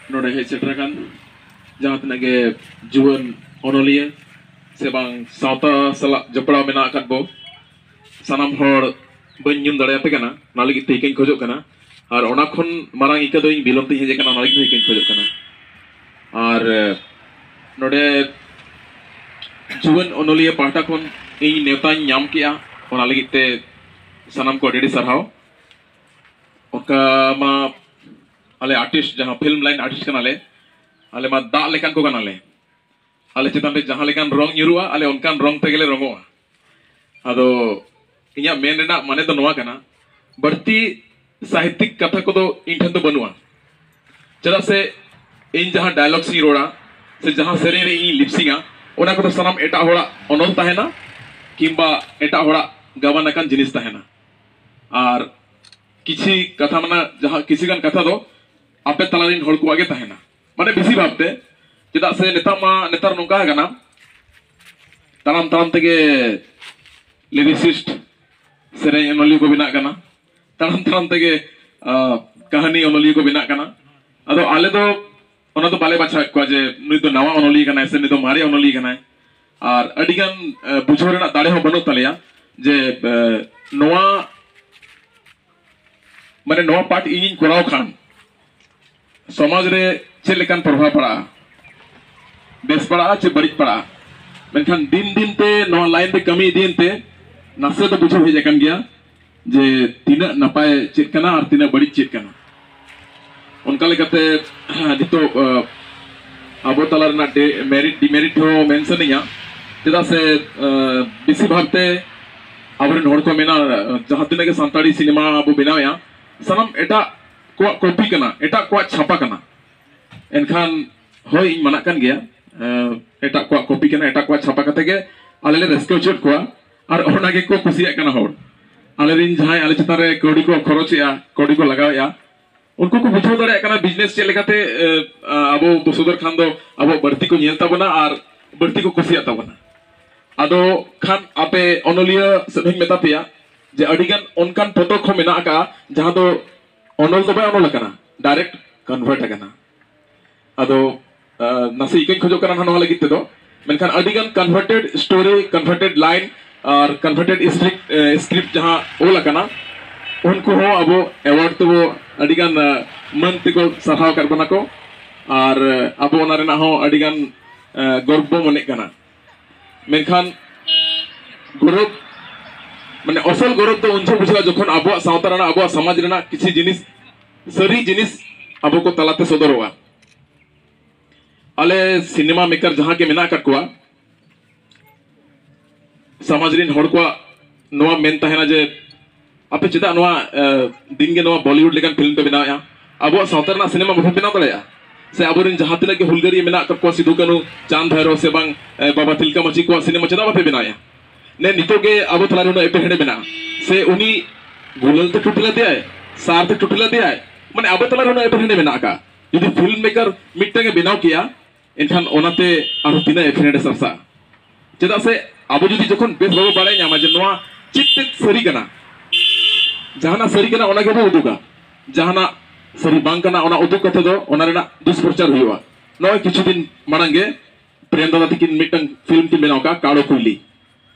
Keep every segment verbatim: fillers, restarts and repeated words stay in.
ᱱᱚᱰᱮ ᱦᱮᱡ ᱥᱮᱴᱮᱨ ᱟᱠᱟᱱ ᱡᱟᱦᱟᱸ ᱛᱤᱱᱟᱹᱜ ᱜᱮ ᱡᱩᱣᱟᱹᱱ ᱚᱱᱚᱞᱤᱭᱟᱹ ᱥᱮ ᱵᱟᱝ ᱥᱟᱶᱛᱟ ᱥᱟᱞᱟᱜ ᱡᱚᱯᱲᱟᱣ ᱢᱮᱱᱟᱜ ᱟᱠᱟᱫ ᱵᱚ ᱥᱟᱱᱟᱢ ᱦᱚᱲ, ᱵᱟᱹᱧ ᱧᱩᱢ ᱫᱟᱲᱮᱭᱟᱯᱮ ᱠᱟᱱᱟ, ᱚᱱᱟ ᱞᱟᱹᱜᱤᱫ ᱛᱮ ᱤᱠᱟᱹᱧ ᱠᱷᱚᱡᱚᱜ ᱠᱟᱱᱟ᱾ ᱟᱨ ᱚᱱᱟ ᱠᱷᱚᱱ ᱢᱟᱨᱟᱝ ᱤᱠᱟᱹ ᱫᱚ ᱤᱧ ᱵᱤᱞᱚᱢ ᱛᱤᱧ ᱦᱮᱡ ᱟᱠᱟᱱᱟ, ᱚᱱᱟ ᱞᱟᱹᱜᱤᱫ ᱦᱚᱸ ᱤᱠᱟᱹᱧ ᱠᱷᱚᱡᱚᱜ ᱠᱟᱱᱟ᱾ ᱟᱨ ᱮ, ᱱᱚᱰᱮ ᱡᱩᱣᱟᱹᱱ ᱚᱱᱚᱞᱤᱭᱟᱹ ᱯᱟᱦᱴᱟ ᱠᱷᱚᱱ ᱤᱧ ᱱᱮᱣᱛᱟᱧ ᱧᱟᱢ ᱠᱮᱜᱼᱟ, ᱚᱱᱟ ᱞᱟᱹᱜᱤᱫ ᱛᱮ ᱥᱟᱱᱟᱢ ᱠᱚ ᱟᱹᱰᱤ ᱟᱹᱰᱤ ᱥᱟᱨᱦᱟᱣ᱾ ᱚᱱᱠᱟ ᱢᱟ ᱟᱞᱮ ᱟᱨᱴᱤᱥᱴ, ᱡᱟᱦᱟᱸ ᱯᱷᱤᱞᱢ ᱞᱟᱭᱤᱱ ᱟᱨᱴᱤᱥᱴ ᱠᱟᱱᱟᱞᱮ, ᱟᱞᱮ ᱢᱟ ᱫᱟᱜ ᱞᱮᱠᱟᱱ ᱠᱚ ᱠᱟᱱᱟᱞᱮ᱾ ᱟᱞᱮ ᱪᱮᱛᱟᱱ ᱨᱮ ᱡᱟᱦᱟᱸ ᱞᱮᱠᱟᱱ ᱨᱚᱝ ᱧᱩᱨᱩᱜᱼᱟ, ᱟᱞᱮ ᱚᱱᱠᱟᱱ ᱨᱚᱝ ᱛᱮᱜᱮᱞᱮ ᱨᱚᱝᱚᱜᱼᱟ᱾ ᱟᱫᱚ ᱤᱧᱟᱹᱜ ᱢᱮᱱ ᱨᱮᱱᱟᱜ ᱢᱟᱱᱮ ᱫᱚ ᱱᱚᱣᱟ ᱠᱟᱱᱟ, ᱵᱟᱹᱲᱛᱤ ᱥᱟᱦᱤᱛᱭᱤᱠ ᱠᱟᱛᱷᱟ ᱠᱚᱫᱚ ᱤᱧ ᱴᱷᱮᱱ ᱫᱚ ᱵᱟᱹᱱᱩᱜᱼᱟ᱾ ᱪᱮᱫᱟᱜ ᱥᱮ ᱤᱧ ᱡᱟᱦᱟᱸ ᱰᱟᱭᱞᱚᱜᱽᱥ ᱤᱧ ᱨᱚᱲᱟ ᱥᱮ ᱡᱟᱦᱟᱸ ᱥᱮᱨᱮᱧ ᱨᱮ ᱤᱧ ᱞᱤᱯᱥᱤᱝᱟ, ᱚᱱᱟ ᱠᱚᱫᱚ ᱥᱟᱱᱟᱢ ᱮᱴᱟᱜ ᱦᱚᱲᱟᱜ ᱚᱱᱚᱞ ᱛᱟᱦᱮᱱᱟ ᱠᱤᱝᱵᱟ ᱮᱴᱟᱜ ᱦᱚᱲᱟᱜ ᱜᱟᱵᱟᱱ ᱟᱠᱟᱱ ᱡᱤᱱᱤᱥ ᱛᱟᱦᱮᱱᱟ᱾ ᱟᱨ ᱠᱤᱪᱷᱤ ᱠᱟᱛᱷᱟ ᱢᱟᱱᱮ ᱡᱟᱦᱟᱸ ᱠᱤᱪᱷᱤ ᱜᱟᱱ ᱠᱟᱛᱷᱟ ᱫᱚ ᱟᱯᱮ ᱛᱟᱞᱟᱨᱮᱱ ᱦᱚᱲ ᱠᱚᱣᱟᱜ ᱜᱮ ᱛᱟᱦᱮᱱᱟ, ᱢᱟᱱᱮ ᱵᱮᱥᱤ ᱵᱷᱟᱵᱛᱮ᱾ ᱪᱮᱫᱟᱜ ᱥᱮ ᱱᱮᱛᱟᱨ ᱢᱟ, ᱱᱮᱛᱟᱨ ᱱᱚᱝᱠᱟ ᱟᱠᱟᱱᱟ, ᱛᱟᱲᱟᱢ ᱛᱟᱲᱟᱢ ᱛᱮᱜᱮ ᱞᱤᱨᱤᱥᱤᱥᱴ, ᱥᱮᱨᱮᱧ ᱚᱱᱚᱞᱤᱭᱟᱹ ᱠᱚ ᱵᱮᱱᱟᱜ ᱠᱟᱱᱟ, ᱛᱟᱲᱟᱢ ᱛᱟᱲᱟᱢ ᱛᱮᱜᱮ ᱟᱸ, ᱠᱟᱹᱦᱱᱤ ᱚᱱᱚᱞᱤᱭᱟᱹ ᱠᱚ ᱵᱮᱱᱟᱜ ᱠᱟᱱᱟ᱾ ᱟᱫᱚ ᱟᱞᱮ ᱫᱚ ᱚᱱᱟ ᱫᱚ ᱵᱟᱞᱮ ᱵᱟᱪᱷᱟᱣᱮᱫ ᱠᱚᱣᱟ ᱡᱮ ᱱᱩᱭ ᱫᱚ ᱱᱟᱣᱟ ᱚᱱᱚᱞᱤᱭᱟᱹ ᱠᱟᱱᱟᱭ ᱥᱮ ᱱᱩᱭ ᱫᱚ ᱢᱟᱨᱮ ᱚᱱᱚᱞᱤᱭᱟᱹ ᱠᱟᱱᱟᱭ᱾ ᱟᱨ ᱟᱹᱰᱤᱜᱟᱱ ᱟᱸ, ᱵᱩᱡᱷᱟᱹᱣ ᱨᱮᱱᱟᱜ ᱫᱟᱲᱮ ᱦᱚᱸ ᱵᱟᱹᱱᱩᱜ ᱛᱟᱞᱮᱭᱟ ᱡᱮ ᱟᱸ, ᱱᱚᱣᱟ, ᱢᱟᱱᱮ ᱱᱚᱣᱟ ᱯᱟᱴ ᱤᱧᱤᱧ ᱠᱚᱨᱟᱣ ᱠᱷᱟᱱ ᱥᱚᱢᱟᱡᱽ ᱨᱮ ᱪᱮᱫ ᱞᱮᱠᱟᱱ ᱯᱨᱚᱵᱷᱟᱵᱽ ᱯᱟᱲᱟᱜᱼᱟ, ᱵᱮᱥ ᱯᱟᱲᱟᱜᱼᱟ ᱪᱮ ᱵᱟᱹᱲᱤᱡ ᱯᱟᱲᱟᱜᱼᱟ᱾ ᱢᱮᱱᱠᱷᱟᱱ ᱫᱤᱱ ᱫᱤᱱ ᱛᱮ ᱱᱚᱣᱟ ᱞᱟᱭᱤᱱ ᱨᱮ ᱠᱟᱹᱢᱤ ᱤᱫᱤᱭᱮᱱ ᱛᱮ ᱱᱟᱥᱮ ᱫᱚ ᱵᱩᱡᱷᱟᱹᱣ ᱦᱮᱡ ᱟᱠᱟᱱ ᱜᱮᱭᱟ ᱡᱮ ᱛᱤᱱᱟᱹᱜ ᱱᱟᱯᱟᱭ ᱪᱮᱫ ᱠᱟᱱᱟ ᱟᱨ ᱛᱤᱱᱟᱹᱜ ᱵᱟᱹᱲᱤᱡ ᱪᱮᱫ ᱠᱟᱱᱟ᱾ ᱚᱱᱠᱟ ᱞᱮᱠᱟᱛᱮ ᱱᱤᱛᱚᱜ ᱟᱵᱚ ᱛᱟᱞᱟ ᱨᱮᱱᱟᱜ ᱢᱮᱨᱤᱴ ᱰᱤᱢᱮᱨᱤᱴ ᱦᱚᱸ ᱢᱮᱱ ᱥᱟᱱᱟᱧᱟ᱾ ᱪᱮᱫᱟᱜ ᱥᱮ ᱵᱮᱥᱤᱨ ᱵᱷᱟᱜᱽ ᱛᱮ ᱟᱵᱚᱨᱮᱱ ᱦᱚᱲ ᱠᱚ ᱢᱮᱱᱟ, ᱡᱟᱦᱟᱸ ᱛᱤᱱᱟᱹᱜ ᱜᱮ ᱥᱟᱱᱛᱟᱲᱤ ᱥᱤᱱᱮᱢᱟ ᱵᱚ ᱵᱮᱱᱟᱣᱮᱫᱼᱟ, ᱥᱟᱱᱟᱢ ᱮᱴᱟᱜ ᱠᱚᱣᱟᱜ ᱠᱚᱯᱤ ᱠᱟᱱᱟ, ᱮᱴᱟᱜ ᱠᱚᱣᱟᱜ ᱪᱷᱟᱯᱟ ᱠᱟᱱᱟ᱾ ᱮᱱᱠᱷᱟᱱ ᱦᱳᱭ, ᱤᱧ ᱢᱟᱱᱟᱜ ᱠᱟᱱ ᱜᱮᱭᱟ᱾ ᱮᱴᱟᱜ ᱠᱚᱣᱟᱜ ᱠᱚᱯᱤ ᱠᱟᱱᱟ, ᱮᱴᱟᱜ ᱠᱚᱣᱟᱜ ᱪᱷᱟᱯᱟ ᱠᱟᱛᱮ ᱜᱮ ᱟᱞᱮ ᱞᱮ ᱨᱟᱹᱥᱠᱟᱹ ᱦᱚᱪᱚᱭᱮᱫ ᱠᱚᱣᱟ᱾ ᱟᱨ ᱚᱱᱟ ᱜᱮᱠᱚ ᱠᱩᱥᱤᱭᱟᱜ ᱠᱟᱱᱟ ᱦᱚᱲ᱾ ᱟᱞᱮᱨᱮᱱ ᱡᱟᱦᱟᱸᱭ ᱟᱞᱮ ᱪᱮᱛᱟᱱ ᱨᱮ ᱠᱟᱹᱣᱰᱤ ᱠᱚ ᱠᱷᱚᱨᱚᱪᱮᱜᱼᱟ, ᱠᱟᱹᱣᱰᱤ ᱠᱚ ᱞᱟᱜᱟᱣᱮᱜᱼᱟ, ᱩᱱᱠᱩ ᱠᱚ ᱵᱩᱡᱷᱟᱹᱣ ᱫᱟᱲᱮᱭᱟᱜ ᱠᱟᱱᱟ ᱵᱤᱡᱽᱱᱮᱥ ᱪᱮᱫ ᱞᱮᱠᱟᱛᱮ ᱟᱵᱚ ᱵᱚ ᱥᱚᱫᱚᱨ ᱠᱷᱟᱱ ᱫᱚ ᱟᱵᱚ ᱵᱟᱹᱲᱛᱤ ᱠᱚ ᱧᱮᱞ ᱛᱟᱵᱚᱱᱟ ᱟᱨ ᱵᱟᱹᱲᱛᱤ ᱠᱚ ᱠᱩᱥᱤᱭᱟᱜ ᱛᱟᱵᱚᱱᱟ᱾ ᱟᱫᱚ ᱠᱷᱟᱱ ᱟᱯᱮ ᱚᱱᱚᱞᱤᱭᱟᱹ ᱥᱮᱫ ᱦᱚᱧ ᱢᱮᱛᱟ ᱯᱮᱭᱟ ᱡᱮ ᱟᱹᱰᱤᱜᱟᱱ ᱚᱱᱠᱟᱱ ᱯᱚᱛᱚᱵ ᱠᱚ ᱢᱮᱱᱟᱜ ᱟᱠᱟᱫᱼᱟ ᱡᱟᱦᱟᱸ ᱫᱚ ᱚᱱᱚᱞ ᱫᱚ ᱵᱟᱭ ᱚᱱᱚᱞ ᱟᱠᱟᱱᱟ, ᱰᱟᱭᱨᱮᱠᱴ ᱠᱚᱱᱵᱷᱟᱨᱴ ᱟᱠᱟᱱᱟ᱾ ᱟᱫᱚ ᱱᱟᱥᱮ ᱤᱠᱟᱹᱧ ᱠᱷᱚᱡᱚᱜ ᱠᱟᱱᱟ ᱱᱚᱣᱟ ᱞᱟᱹᱜᱤᱫ ᱛᱮᱫᱚ᱾ ᱢᱮᱱᱠᱷᱟᱱ ᱟᱹᱰᱤᱜᱟᱱ ᱠᱚᱱᱵᱷᱟᱨᱴᱮᱰ ᱥᱴᱳᱨᱤ, ᱠᱚᱱᱵᱷᱟᱨᱴᱮᱰ ᱞᱟᱭᱤᱱ ᱟᱨ ᱠᱚᱱᱵᱷᱟᱨᱴᱮᱰ ᱥᱠᱨᱤᱯᱴ, ᱥᱠᱨᱤᱯᱴ ᱡᱟᱦᱟᱸ ᱚᱞ ᱟᱠᱟᱱᱟ, ᱩᱱᱠᱩ ᱦᱚᱸ ᱟᱵᱚ ᱮᱣᱟᱨᱰ ᱛᱮᱵᱚ ᱟᱹᱰᱤᱜᱟᱱ ᱢᱟᱹᱱ ᱛᱮᱠᱚ ᱥᱟᱨᱦᱟᱣ ᱟᱠᱟᱫ ᱵᱚᱱᱟ ᱠᱚ᱾ ᱟᱨ ᱟᱵᱚ ᱚᱱᱟ ᱨᱮᱱᱟᱜ ᱦᱚᱸ ᱟᱹᱰᱤᱜᱟᱱ ᱜᱚᱨᱵᱚ ᱢᱚᱱᱮᱜ ᱠᱟᱱᱟ᱾ ᱢᱮᱱᱠᱷᱟᱱ ᱜᱚᱨᱚᱵᱽ, ᱢᱟᱱᱮ ᱚᱥᱚᱞ ᱜᱚᱨᱚᱵᱽ ᱫᱚ ᱩᱱ ᱡᱚᱦᱚᱜ ᱵᱩᱡᱷᱟᱹᱜᱼᱟ ᱡᱚᱠᱷᱚᱱ ᱟᱵᱚᱣᱟᱜ ᱥᱟᱶᱛᱟ ᱨᱮᱱᱟᱜ, ᱟᱵᱚᱣᱟᱜ ᱥᱚᱢᱟᱡᱽ ᱨᱮᱱᱟᱜ ᱠᱤᱪᱷᱤ ᱡᱤᱱᱤᱥ, ᱥᱟᱹᱨᱤ ᱡᱤᱱᱤᱥ ᱟᱵᱚ ᱠᱚ ᱛᱟᱞᱟᱛᱮ ᱥᱚᱫᱚᱨᱚᱜᱼᱟ᱾ ᱟᱞᱮ ᱥᱤᱱᱮᱢᱟ ᱢᱮᱠᱟᱨ ᱡᱟᱦᱟᱸ ᱜᱮ ᱢᱮᱱᱟᱜ ᱟᱠᱟᱫ ᱠᱚᱣᱟ, ᱥᱚᱢᱟᱡᱽ ᱨᱮᱱ ᱦᱚᱲ ᱠᱚᱣᱟᱜ ᱱᱚᱣᱟ ᱢᱮᱱ ᱛᱟᱦᱮᱱᱟ ᱡᱮ, ᱟᱯᱮ ᱪᱮᱫᱟᱜ ᱱᱚᱣᱟ ᱫᱤᱱ ᱜᱮ ᱱᱚᱣᱟ ᱵᱚᱞᱤᱣᱩᱰ ᱞᱮᱠᱟᱱ ᱯᱷᱤᱞᱢ ᱯᱮ ᱵᱮᱱᱟᱣᱮᱫᱼᱟ? ᱟᱵᱚᱣᱟᱜ ᱥᱟᱶᱛᱟ ᱨᱮᱱᱟᱜ ᱥᱤᱱᱮᱢᱟ ᱵᱟᱯᱮ ᱵᱮᱱᱟᱣ ᱫᱟᱲᱮᱭᱟᱜᱼᱟ? ᱥᱮ ᱟᱵᱚᱨᱮᱱ ᱡᱟᱦᱟᱸ ᱛᱤᱱᱟᱹᱜ ᱜᱮ ᱦᱩᱞᱜᱟᱹᱨᱤᱭᱟᱹ ᱢᱮᱱᱟᱜ ᱟᱠᱟᱫ ᱠᱚᱣᱟ, ᱥᱤᱫᱩ ᱠᱟᱹᱱᱩ, ᱪᱟᱸᱫᱽ ᱵᱷᱟᱭᱨᱳ, ᱥᱮ ᱵᱟᱝ ᱵᱟᱵᱟ ᱛᱤᱞᱠᱟᱹ ᱢᱟᱹᱡᱷᱤ ᱠᱚᱣᱟᱜ ᱥᱤᱱᱮᱢᱟ ᱪᱮᱫᱟᱜ ᱵᱟᱯᱮ ᱵᱮᱱᱟᱣᱮᱫᱼᱟ? ᱱᱮ ᱱᱤᱛᱚᱜ ᱜᱮ ᱟᱵᱚ ᱛᱟᱞᱟᱨᱮ ᱩᱱᱟᱹᱜ ᱮᱯᱮᱨᱦᱮᱸᱰᱮ ᱢᱮᱱᱟᱜᱼᱟ᱾ ᱥᱮ ᱩᱱᱤ ᱜᱩᱞᱟᱹᱞ ᱛᱮ ᱴᱩᱴᱤ ᱞᱮᱫᱮᱭᱟᱭ, ᱥᱟᱨ ᱛᱮ ᱴᱩᱴᱤ ᱞᱮᱫᱮᱭᱟᱭ, ᱢᱟᱱᱮ ᱟᱵᱚ ᱛᱟᱞᱟᱨᱮ ᱩᱱᱟᱹᱜ ᱮᱯᱮᱨᱦᱮᱸᱰᱮ ᱢᱮᱱᱟᱜ ᱟᱠᱟᱫᱼᱟ᱾ ᱡᱩᱫᱤ ᱯᱷᱤᱞᱢ ᱢᱮᱠᱟᱨ ᱢᱤᱫᱴᱟᱝ ᱮ ᱵᱮᱱᱟᱣ ᱠᱮᱭᱟ, ᱮᱱᱠᱷᱟᱱ ᱚᱱᱟᱛᱮ ᱟᱨᱦᱚᱸ ᱛᱤᱱᱟᱹᱜ ᱮᱯᱮᱨᱦᱮᱸᱰᱮ ᱥᱟᱨᱥᱟᱜᱼᱟ᱾ ᱪᱮᱫᱟᱜ ᱥᱮ ᱟᱵᱚ ᱡᱩᱫᱤ ᱡᱚᱠᱷᱚᱱ ᱵᱮᱥ ᱵᱟᱵᱚ ᱵᱟᱲᱟᱭ ᱧᱟᱢᱟ ᱡᱮ ᱱᱚᱣᱟ ᱪᱮᱫ ᱛᱮᱫ ᱥᱟᱹᱨᱤ ᱠᱟᱱᱟ, ᱡᱟᱦᱟᱱᱟᱜ ᱥᱟᱹᱨᱤ ᱠᱟᱱᱟ ᱚᱱᱟ ᱜᱮᱵᱚ ᱩᱫᱩᱜᱟ, ᱡᱟᱦᱟᱱᱟᱜ ᱥᱟᱹᱨᱤ ᱵᱟᱝ ᱠᱟᱱᱟ ᱚᱱᱟ ᱩᱫᱩᱜ ᱠᱟᱛᱮ ᱫᱚ ᱚᱱᱟ ᱨᱮᱱᱟᱜ ᱫᱩᱥᱯᱨᱚᱪᱟᱨ ᱦᱩᱭᱩᱜᱼᱟ᱾ ᱱᱚᱜᱼᱚᱭ ᱠᱤᱪᱷᱩ ᱫᱤᱱ ᱢᱟᱲᱟᱝ ᱜᱮ ᱯᱨᱮᱢ ᱫᱟᱫᱟ ᱛᱟᱹᱠᱤᱱ ᱢᱤᱫᱴᱟᱝ ᱯᱷᱤᱞᱢ ᱠᱤᱱ ᱵᱮᱱᱟᱣ ᱠᱟᱜᱼᱟ, ᱠᱟᱲᱚ ᱠᱩᱭᱞᱤ᱾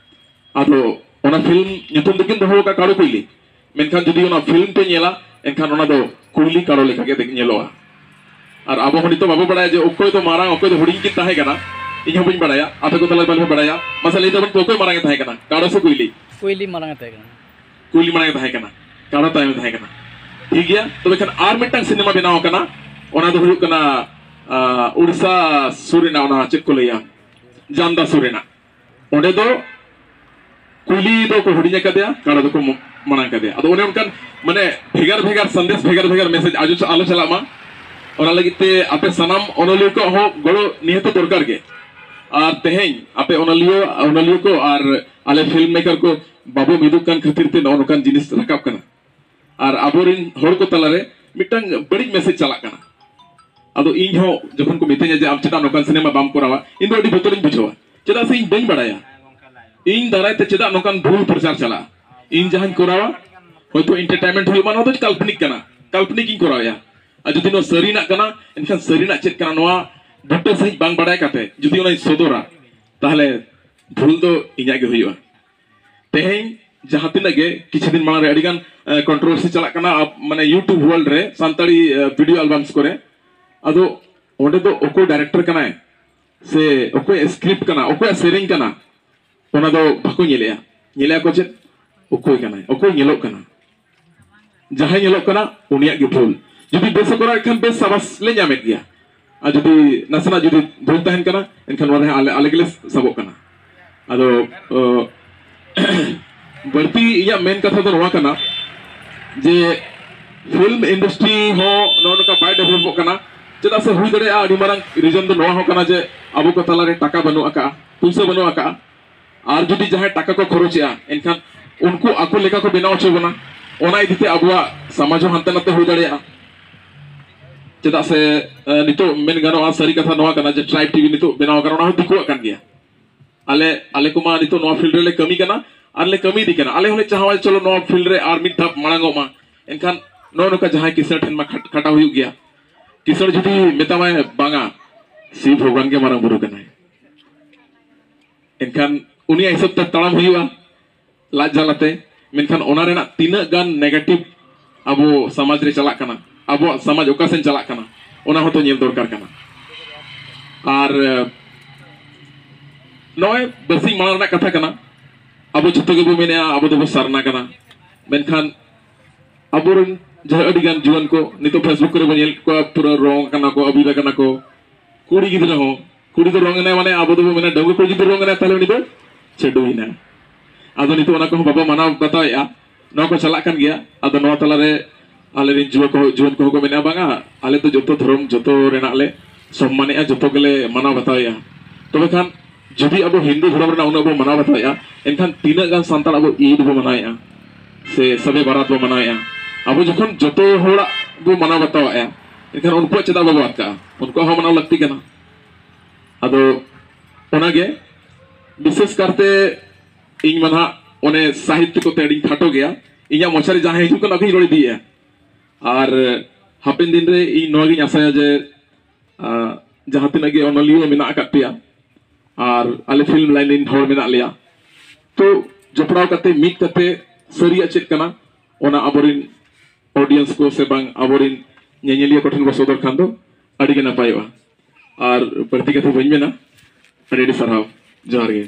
ᱟᱫᱚ ᱚᱱᱟ ᱯᱷᱤᱞᱢ ᱧᱩᱛᱩᱢ ᱫᱚᱠᱤᱱ ᱫᱚᱦᱚ ᱟᱠᱟᱫ ᱠᱟᱲᱚ ᱠᱩᱭᱞᱤ, ᱢᱮᱱᱠᱷᱟᱱ ᱡᱩᱫᱤ ᱚᱱᱟ ᱯᱷᱤᱞᱢ ᱯᱮ ᱧᱮᱞᱟ, ᱮᱱᱠᱷᱟᱱ ᱚᱱᱟ ᱫᱚ ᱠᱩᱭᱞᱤ ᱠᱟᱲᱚ ᱞᱮᱠᱟ ᱜᱮ ᱧᱮᱞᱚᱜᱼᱟ᱾ ᱟᱨ ᱟᱵᱚ ᱦᱚᱸ ᱱᱤᱛᱚᱜ ᱵᱟᱵᱚ ᱵᱟᱲᱟᱭᱟ ᱡᱮ ᱚᱠᱚᱭ ᱫᱚ ᱢᱟᱨᱟᱝ, ᱚᱠᱚᱭ ᱫᱚ ᱦᱩᱰᱤᱧ ᱠᱤᱱ ᱛᱟᱦᱮᱸ ᱠᱟᱱᱟ᱾ ᱤᱧ ᱦᱚᱸ ᱵᱟᱹᱧ ᱵᱟᱲᱟᱭᱟ, ᱟᱯᱮ ᱠᱚ ᱛᱟᱞᱟ ᱨᱮ ᱵᱟᱞᱮ ᱵᱟᱲᱟᱭᱟ᱾ ᱢᱟᱥᱮ ᱞᱟᱹᱭ ᱛᱟᱵᱚᱱ ᱯᱮ, ᱚᱠᱚᱭ ᱢᱟᱨᱟᱝ ᱮ ᱛᱟᱦᱮᱸ ᱠᱟᱱᱟ, ᱠᱟᱲᱚ ᱥᱮ ᱠᱩᱭᱞᱤ? ᱠᱩᱭᱞᱤ ᱢᱟᱨᱟᱝ ᱮ ᱛᱟᱦᱮᱸ ᱠᱟᱱᱟ᱾ ᱠᱩᱭᱞᱤ ᱢᱟᱲᱟᱝ ᱮ ᱛᱟᱦᱮᱸ ᱠᱟᱱᱟ, ᱠᱟᱲᱚ ᱛᱟᱭᱚᱢ ᱮ ᱛᱟᱦᱮᱸ ᱠᱟᱱᱟ᱾ ᱴᱷᱤᱠ ᱜᱮᱭᱟ, ᱛᱚᱵᱮ ᱠᱷᱟᱱ ᱟᱨ ᱢᱤᱫᱴᱟᱝ ᱥᱤᱱᱮᱢᱟ ᱵᱮᱱᱟᱣ ᱟᱠᱟᱱᱟ, ᱚᱱᱟ ᱫᱚ ᱦᱩᱭᱩᱜ ᱠᱟᱱᱟ ᱟᱸ, ᱩᱲᱤᱥᱥᱟ ᱥᱩᱨ ᱨᱮᱱᱟᱜ, ᱚᱱᱟ ᱪᱮᱫ ᱠᱚ ᱞᱟᱹᱭᱟ, ᱡᱟᱢᱫᱟ ᱥᱩᱨ ᱨᱮᱱᱟᱜ᱾ ᱚᱸᱰᱮ ᱫᱚ ᱠᱩᱭᱞᱤ ᱫᱚ ᱠᱚ ᱦᱩᱰᱤᱧ ᱟᱠᱟᱫᱮᱭᱟ, ᱠᱟᱲᱚ ᱫᱚᱠᱚ ᱢᱚ-, ᱢᱟᱲᱟᱝ ᱟᱠᱟᱫᱮᱭᱟ᱾ ᱟᱫᱚ ᱚᱱᱮ ᱚᱱᱠᱟᱱ ᱢᱟᱱᱮ ᱵᱷᱮᱜᱟᱨ ᱵᱷᱮᱜᱟᱨ ᱥᱟᱸᱫᱮᱥ, ᱵᱷᱮᱜᱟᱨ ᱵᱷᱮᱜᱟᱨ ᱢᱮᱥᱮᱡᱽ ᱟᱡᱚ ᱟᱞᱚ ᱪᱟᱞᱟᱜ ᱢᱟ, ᱚᱱᱟ ᱞᱟᱹᱜᱤᱫ ᱛᱮ ᱟᱯᱮ ᱥᱟᱱᱟᱢ ᱚᱱᱚᱞᱤᱭᱟᱹ ᱠᱚᱣᱟᱜ ᱦᱚᱸ ᱜᱚᱲᱚ ᱱᱤᱦᱟᱹᱛ ᱫᱚᱨᱠᱟᱨ ᱜᱮ᱾ ᱟᱨ ᱛᱮᱦᱮᱧ ᱟᱯᱮ ᱚᱱᱚᱞᱤᱭᱟᱹ, ᱚᱱᱚᱞᱤᱭᱟᱹ ᱠᱚ ᱟᱨ ᱟᱞᱮ ᱯᱷᱤᱞᱢ ᱢᱮᱠᱟᱨ ᱠᱚ ᱵᱟᱵᱚ ᱢᱤᱫᱚᱜ ᱠᱟᱱ ᱠᱷᱟᱹᱛᱤᱨ ᱛᱮ ᱱᱚᱜᱼᱚ ᱱᱚᱝᱠᱟᱱ ᱡᱤᱱᱤᱥ ᱨᱟᱠᱟᱵ ᱠᱟᱱᱟ᱾ ᱟᱨ ᱟᱵᱚᱨᱮᱱ ᱦᱚᱲ ᱠᱚ ᱛᱟᱞᱟᱨᱮ ᱢᱤᱫᱴᱟᱝ ᱵᱟᱹᱲᱤᱡ ᱢᱮᱥᱮᱡᱽ ᱪᱟᱞᱟᱜ ᱠᱟᱱᱟ᱾ ᱟᱫᱚ ᱤᱧ ᱦᱚᱸ ᱡᱚᱠᱷᱚᱱ ᱠᱚ ᱢᱤᱛᱟᱹᱧᱟ ᱡᱮ, "ᱟᱢ ᱪᱮᱫᱟᱜ ᱱᱚᱝᱠᱟᱱ ᱥᱤᱱᱮᱢᱟ ᱵᱟᱢ ᱠᱚᱨᱟᱣᱟ?" ᱤᱧ ᱫᱚ ᱟᱹᱰᱤ ᱵᱚᱛᱚᱨᱤᱧ ᱵᱩᱡᱷᱟᱹᱣᱟ, ᱪᱮᱫᱟᱜ ᱥᱮ ᱤᱧ ᱵᱟᱹᱧ ᱵᱟᱲᱟᱭᱟ᱾ ᱤᱧ ᱫᱟᱨᱟᱭ ᱛᱮ ᱪᱮᱫᱟᱜ ᱱᱚᱝᱠᱟᱱ ᱵᱷᱩᱞ ᱯᱨᱚᱪᱟᱨ ᱪᱟᱞᱟᱜᱼᱟ? ᱤᱧ ᱡᱟᱦᱟᱸᱧ ᱠᱚᱨᱟᱣᱟ, ᱦᱚᱭᱛᱳ ᱮᱱᱴᱟᱨᱴᱮᱱᱢᱮᱱᱴ ᱦᱩᱭᱩᱜ ᱢᱟ, ᱱᱚᱣᱟ ᱫᱚ ᱠᱟᱞᱯᱚᱱᱤᱠ ᱠᱟᱱᱟ, ᱠᱟᱞᱯᱚᱱᱤᱠ ᱤᱧ ᱠᱚᱨᱟᱣᱮᱫᱼᱟ᱾ ᱟᱨ ᱡᱩᱫᱤ ᱱᱚᱣᱟ ᱥᱟᱹᱨᱤᱱᱟᱜ ᱠᱟᱱᱟ, ᱮᱱᱠᱷᱟᱱ ᱥᱟᱹᱨᱤᱱᱟᱜ ᱪᱮᱫ ᱠᱟᱱᱟ, ᱱᱚᱣᱟ ᱵᱩᱴᱟᱹ ᱥᱟᱺᱦᱤᱡ ᱵᱟᱝ ᱵᱟᱰᱟᱭ ᱠᱟᱛᱮ ᱡᱩᱫᱤ ᱚᱱᱟᱧ ᱥᱚᱫᱚᱨᱟ, ᱛᱟᱦᱚᱞᱮ ᱵᱷᱩᱞ ᱫᱚ ᱤᱧᱟᱹᱜ ᱜᱮ ᱦᱩᱭᱩᱜᱼᱟ᱾ ᱛᱮᱦᱮᱧ ᱡᱟᱦᱟᱸ ᱛᱤᱱᱟᱹᱜ ᱜᱮ ᱠᱤᱪᱷᱩ ᱫᱤᱱ ᱢᱟᱲᱟᱝ ᱨᱮ ᱟᱹᱰᱤᱜᱟᱱ ᱠᱚᱱᱴᱨᱳᱵᱷᱟᱨᱥᱤ ᱪᱟᱞᱟᱜ ᱠᱟᱱᱟ, ᱟᱵ-, ᱢᱟᱱᱮ YouTube ᱣᱟᱨᱞᱰ ᱨᱮ ᱥᱟᱱᱛᱟᱲᱤ ᱵᱷᱤᱰᱤᱭᱳ ᱟᱞᱵᱟᱢᱥ ᱠᱚᱨᱮ, ᱟᱫᱚ ᱚᱸᱰᱮ ᱫᱚ ᱚᱠᱚᱭ ᱰᱟᱭᱨᱮᱠᱴᱚᱨ ᱠᱟᱱᱟᱭ ᱥᱮ ᱚᱠᱚᱭ ᱥᱠᱨᱤᱯᱴ ᱠᱟᱱᱟ, ᱚᱠᱚᱭᱟᱜ ᱥᱮᱨᱮᱧ ᱠᱟᱱᱟ, ᱚᱱᱟ ᱫᱚ ᱵᱟᱠᱚ ᱧᱮᱞᱮᱜᱼᱟ᱾ ᱧᱮᱞᱮᱜᱼᱟ ᱠᱚ ᱪᱮᱫ? ᱚᱠᱚᱭ ᱠᱟᱱᱟᱭ, ᱚᱠᱚᱭ ᱧᱮᱞᱚᱜ ᱠᱟᱱᱟ᱾ ᱡᱟᱦᱟᱸᱭ ᱧᱮᱞᱚᱜ ᱠᱟᱱᱟ, ᱩᱱᱤᱭᱟᱜ ᱜᱮ ᱵᱷᱩᱞ᱾ ᱡᱩᱫᱤ ᱵᱮᱥ ᱮ ᱠᱚᱨᱟᱣᱮᱫ ᱠᱷᱟᱱ, ᱵᱮᱥ, ᱥᱟᱵᱟᱥ ᱞᱮ ᱧᱟᱢᱮᱫ ᱜᱮᱭᱟ᱾ ᱟᱨ ᱡᱩᱫᱤ ᱱᱟᱥᱮᱱᱟᱜ ᱡᱩᱫᱤ ᱵᱷᱩᱞ ᱛᱟᱦᱮᱱ ᱠᱟᱱᱟ, ᱮᱱᱠᱷᱟᱱ ᱱᱚᱣᱟ ᱨᱮ ᱟᱞᱮ, ᱟᱞᱮ ᱜᱮᱞᱮ ᱥᱟᱵᱚᱜ ᱠᱟᱱᱟ᱾ ᱟᱫᱚ, ᱚ, ᱵᱟᱹᱲᱛᱤ ᱤᱧᱟᱹᱜ ᱢᱮᱱ ᱠᱟᱛᱷᱟ ᱫᱚ ᱱᱚᱣᱟ ᱠᱟᱱᱟ ᱡᱮ ᱯᱷᱤᱞᱢ ᱤᱱᱰᱟᱥᱴᱨᱤ ᱦᱚᱸ ᱱᱚᱜᱼᱚ ᱱᱚᱝᱠᱟ ᱵᱟᱭ ᱰᱮᱵᱷᱞᱚᱯᱚᱜ ᱠᱟᱱᱟ᱾ ᱪᱮᱫᱟᱜ ᱥᱮ ᱦᱩᱭ ᱫᱟᱲᱮᱭᱟᱜᱼᱟ, ᱟᱹᱰᱤ ᱢᱟᱨᱟᱝ ᱨᱤᱡᱚᱱ ᱫᱚ ᱱᱚᱣᱟ ᱦᱚᱸ ᱠᱟᱱᱟ ᱡᱮ ᱟᱵᱚ ᱠᱚ ᱛᱟᱞᱟᱨᱮ ᱴᱟᱠᱟ ᱵᱟᱹᱱᱩᱜ ᱟᱠᱟᱫᱼᱟ, ᱯᱩᱭᱥᱟᱹ ᱵᱟᱹᱱᱩᱜ ᱟᱠᱟᱫᱼᱟ᱾ ᱟᱨ ᱡᱩᱫᱤ ᱡᱟᱦᱟᱸᱭ ᱴᱟᱠᱟ ᱠᱚ ᱠᱷᱚᱨᱚᱪᱮᱜᱼᱟ, ᱮᱱᱠᱷᱟᱱ ᱩᱱᱠᱩ ᱟᱠᱚ ᱞᱮᱠᱟ ᱠᱚ ᱵᱮᱱᱟᱣ ᱦᱚᱪᱚ ᱵᱚᱱᱟ᱾ ᱚᱱᱟ ᱤᱫᱤᱛᱮ ᱟᱵᱚᱣᱟᱜ ᱥᱚᱢᱟᱡᱽ ᱦᱚᱸ ᱦᱟᱱᱛᱮ ᱱᱟᱛᱮ ᱦᱩᱭ ᱫᱟᱲᱮᱭᱟᱜᱼᱟ᱾ ᱪᱮᱫᱟᱜ ᱥᱮ, ᱮ, ᱱᱤᱛᱚᱜ ᱢᱮᱱ ᱜᱟᱱᱚᱜᱼᱟ, ᱥᱟᱹᱨᱤ ᱠᱟᱛᱷᱟ ᱱᱚᱣᱟ ᱠᱟᱱᱟ ᱡᱮ ᱴᱨᱟᱭᱤᱵᱽ ᱴᱤᱵᱷᱤ ᱱᱤᱛᱚᱜ ᱵᱮᱱᱟᱣ ᱟᱠᱟᱱᱟ, ᱚᱱᱟ ᱦᱚᱸ ᱫᱤᱠᱩᱣᱟᱜ ᱠᱟᱱ ᱜᱮᱭᱟ᱾ ᱟᱞᱮ, ᱟᱞᱮ ᱠᱚᱢᱟ ᱱᱤᱛᱚᱜ ᱱᱚᱣᱟ ᱯᱷᱤᱞᱰ ᱨᱮᱞᱮ ᱠᱟᱹᱢᱤ ᱠᱟᱱᱟ ᱟᱨ ᱞᱮ ᱠᱟᱹᱢᱤ ᱤᱫᱤ ᱠᱟᱱᱟ᱾ ᱟᱞᱮ ᱦᱚᱸᱞᱮ ᱪᱟᱦᱟᱣᱟ, ᱪᱚᱞᱚ, ᱱᱚᱣᱟ ᱯᱷᱤᱞᱰ ᱨᱮ ᱟᱨ ᱢᱤᱫ ᱫᱷᱟᱣ ᱢᱟᱲᱟᱝᱚᱜ ᱢᱟ᱾ ᱮᱱᱠᱷᱟᱱ ᱱᱚᱜᱼᱚ ᱱᱚᱝᱠᱟ ᱡᱟᱦᱟᱸᱭ ᱠᱤᱥᱟᱹᱬ ᱴᱷᱮᱱ ᱢᱟ ᱠᱷᱟᱴ-, ᱠᱷᱟᱴᱟᱣ ᱦᱩᱭᱩᱜ ᱜᱮᱭᱟ᱾ ᱠᱤᱥᱟᱹᱬ ᱡᱩᱫᱤ ᱢᱮᱛᱟᱢᱟᱭ, "ᱵᱟᱝᱟ, ᱥᱤᱵ ᱵᱷᱚᱜᱚᱵᱟᱱ ᱜᱮ ᱢᱟᱨᱟᱝ ᱵᱩᱨᱩ ᱠᱟᱱᱟᱭ", ᱮᱱᱠᱷᱟᱱ ᱩᱱᱤᱭᱟᱜ ᱦᱤᱥᱟᱹᱵ ᱛᱮ ᱛᱟᱲᱟᱢ ᱦᱩᱭᱩᱜᱼᱟ, ᱞᱟᱡ ᱡᱟᱞᱟᱛᱮ᱾ ᱢᱮᱱᱠᱷᱟᱱ ᱚᱱᱟ ᱨᱮᱱᱟᱜ ᱛᱤᱱᱟᱹᱜ ᱜᱟᱱ ᱱᱮᱜᱮᱴᱤᱵᱷ ᱟᱵᱚ ᱥᱚᱢᱟᱡᱽ ᱨᱮ ᱪᱟᱞᱟᱜ ᱠᱟᱱᱟ, ᱟᱵᱚᱣᱟᱜ ᱥᱚᱢᱟᱡᱽ ᱚᱠᱟ ᱥᱮᱱ ᱪᱟᱞᱟᱜ ᱠᱟᱱᱟ, ᱚᱱᱟ ᱦᱚᱸᱛᱚ ᱧᱮᱞ ᱫᱚᱨᱠᱟᱨ ᱠᱟᱱᱟ᱾ ᱟᱨ, ᱮ, ᱱᱚᱜᱼᱚᱭ ᱵᱟᱨᱥᱤᱧ ᱢᱟᱲᱟᱝ ᱨᱮᱱᱟᱜ ᱠᱟᱛᱷᱟ ᱠᱟᱱᱟ, ᱟᱵᱚ ᱡᱷᱚᱛᱚ ᱜᱮᱵᱚ ᱢᱮᱱᱮᱜᱼᱟ, ᱟᱵᱚ ᱫᱚᱵᱚ ᱥᱟᱨᱱᱟ ᱠᱟᱱᱟ, ᱢᱮᱱᱠᱷᱟᱱ ᱟᱵᱚᱨᱮᱱ ᱡᱟᱦᱟᱸ ᱟᱹᱰᱤ ᱜᱟᱱ ᱡᱩᱣᱟᱹᱱ ᱠᱚ ᱱᱤᱛᱚᱜ Facebook ᱠᱚᱨᱮ ᱵᱚᱱ ᱧᱮᱞ ᱠᱚᱣᱟ, ᱯᱩᱨᱟᱹ ᱨᱚᱝ ᱠᱟᱱᱟ ᱠᱚ, ᱟᱹᱵᱤᱫ ᱟᱠᱟᱱᱟ ᱠᱚ᱾ ᱠᱩᱲᱤ ᱜᱤᱫᱽᱨᱟᱹ ᱦᱚᱸ, ᱠᱩᱲᱤ ᱫᱚ ᱨᱚᱝ ᱮᱱᱟᱭ ᱢᱟᱱᱮ ᱟᱵᱚ ᱫᱚᱵᱚ ᱢᱮᱱᱟ, ᱰᱟᱺᱜᱩᱣᱟᱹ ᱠᱩᱲᱤ ᱡᱩᱫᱤ ᱨᱚᱝ ᱮᱱᱟᱭ, ᱛᱟᱦᱚᱞᱮ ᱩᱱᱤ ᱫᱚ ᱪᱷᱟᱹᱰᱩᱭᱮᱱᱟ᱾ ᱟᱫᱚ ᱱᱤᱛᱚᱜ ᱚᱱᱟ ᱠᱚᱦᱚᱸ ᱵᱟᱵᱚ ᱢᱟᱱᱟᱣ ᱵᱟᱛᱟᱣᱮᱫᱼᱟ᱾ ᱱᱚᱣᱟ ᱠᱚ ᱪᱟᱞᱟᱜ ᱠᱟᱱ ᱜᱮᱭᱟ᱾ ᱟᱫᱚ ᱱᱚᱣᱟ ᱛᱟᱞᱟᱨᱮ ᱟᱞᱮᱨᱮᱱ ᱡᱩᱣᱟᱹ ᱠᱚ, ᱡᱩᱣᱟᱹᱱ ᱠᱚᱦᱚᱸ ᱠᱚ ᱢᱮᱱᱟ, "ᱵᱟᱝᱟ, ᱟᱞᱮ ᱫᱚ ᱡᱚᱛᱚ ᱫᱷᱚᱨᱚᱢ, ᱡᱚᱛᱚ ᱨᱮᱱᱟᱜ ᱞᱮ ᱥᱚᱢᱢᱟᱱᱮᱜᱼᱟ, ᱡᱚᱛᱚ ᱜᱮᱞᱮ ᱢᱟᱱᱟᱣ ᱵᱟᱛᱟᱣᱮᱜᱼᱟ᱾" ᱛᱚᱵᱮ ᱠᱷᱟᱱ ᱡᱩᱫᱤ ᱟᱵᱚ ᱦᱤᱱᱫᱩ ᱫᱷᱚᱨᱚᱢ ᱨᱮᱱᱟᱜ ᱩᱱᱟᱹᱜ ᱵᱚ ᱢᱟᱱᱟᱣ ᱵᱟᱛᱟᱣᱮᱜᱼᱟ, ᱮᱱᱠᱷᱟᱱ ᱛᱤᱱᱟᱹᱜ ᱜᱟᱱ ᱥᱟᱱᱛᱟᱲ ᱟᱵᱚ ᱤᱫ ᱵᱚ ᱢᱟᱱᱟᱣᱮᱜᱼᱟ ᱥᱮ ᱥᱟᱵᱮ ᱵᱟᱨᱟᱛ ᱵᱚ ᱢᱟᱱᱟᱣᱮᱜᱼᱟ? ᱟᱵᱚ ᱡᱚᱠᱷᱚᱱ ᱡᱚᱛᱚ ᱦᱚᱲᱟᱜ ᱵᱚ ᱢᱟᱱᱟᱣ ᱵᱟᱛᱟᱣᱮᱜᱼᱟ, ᱮᱱᱠᱷᱟᱱ ᱩᱱᱠᱩᱣᱟᱜ ᱪᱮᱫᱟᱜ ᱵᱟᱵᱚ ᱟᱫ ᱠᱟᱜᱼᱟ? ᱩᱱᱠᱩᱣᱟᱜ ᱦᱚᱸ ᱢᱟᱱᱟᱣ ᱞᱟᱹᱠᱛᱤ ᱠᱟᱱᱟ᱾ ᱟᱫᱚ ᱚᱱᱟᱜᱮ ᱵᱤᱥᱮᱥ ᱠᱟᱨᱛᱮ ᱤᱧ ᱢᱟ ᱱᱟᱦᱟᱜ ᱚᱱᱮ ᱥᱟᱦᱤᱛᱛᱚ ᱠᱚᱛᱮ ᱟᱹᱰᱤᱧ ᱠᱷᱟᱴᱚ ᱜᱮᱭᱟ᱾ ᱤᱧᱟᱹᱜ ᱢᱚᱪᱟ ᱨᱮ ᱡᱟᱦᱟᱸ ᱦᱤᱡᱩᱜ ᱠᱟᱱᱟ, ᱚᱱᱟᱜᱤᱧ ᱨᱚᱲ ᱤᱫᱤᱭᱮᱜᱼᱟ᱾ ᱟᱨ ᱦᱟᱯᱮᱱ ᱫᱤᱱ ᱨᱮ ᱤᱧ ᱱᱚᱣᱟ ᱜᱤᱧ ᱟᱥᱟᱭᱟ ᱡᱮ ᱟᱨ ᱡᱟᱦᱟᱸ ᱛᱤᱱᱟᱹᱜ ᱜᱮ ᱚᱱᱚᱞᱤᱭᱟᱹ ᱢᱮᱱᱟᱜ ᱟᱠᱟᱫ ᱯᱮᱭᱟ ᱟᱨ ᱟᱞᱮ ᱯᱷᱤᱞᱢ ᱞᱟᱭᱤᱱ ᱨᱮᱱ ᱦᱚᱲ ᱢᱮᱱᱟᱜ ᱞᱮᱭᱟ, ᱛᱚ ᱡᱚᱯᱲᱟᱣ ᱠᱟᱛᱮ ᱢᱤᱫ ᱠᱟᱛᱮ ᱥᱟᱹᱨᱤᱭᱟᱜ ᱪᱮᱫ ᱠᱟᱱᱟ ᱚᱱᱟ ᱟᱵᱚᱨᱮᱱ ᱚᱰᱤᱭᱮᱱᱥ ᱠᱚ ᱥᱮ ᱵᱟᱝ ᱟᱵᱚᱨᱮᱱ ᱧᱮᱧᱮᱞᱤᱭᱟᱹ ᱠᱚᱴᱷᱮᱱ ᱵᱚ ᱥᱚᱫᱚᱨ ᱠᱷᱟᱱ ᱫᱚ ᱟᱹᱰᱤ ᱜᱮ ᱱᱟᱯᱟᱭᱚᱜᱼᱟ᱾ ᱟᱨ ᱵᱟᱹᱲᱛᱤ ᱠᱟᱛᱷᱟ ᱵᱟᱹᱧ ᱢᱮᱱᱟ, ᱟᱹᱰᱤ ᱟᱹᱰᱤ ᱥᱟᱨᱦᱟᱣ, ᱡᱚᱦᱟᱨ ᱜᱮ᱾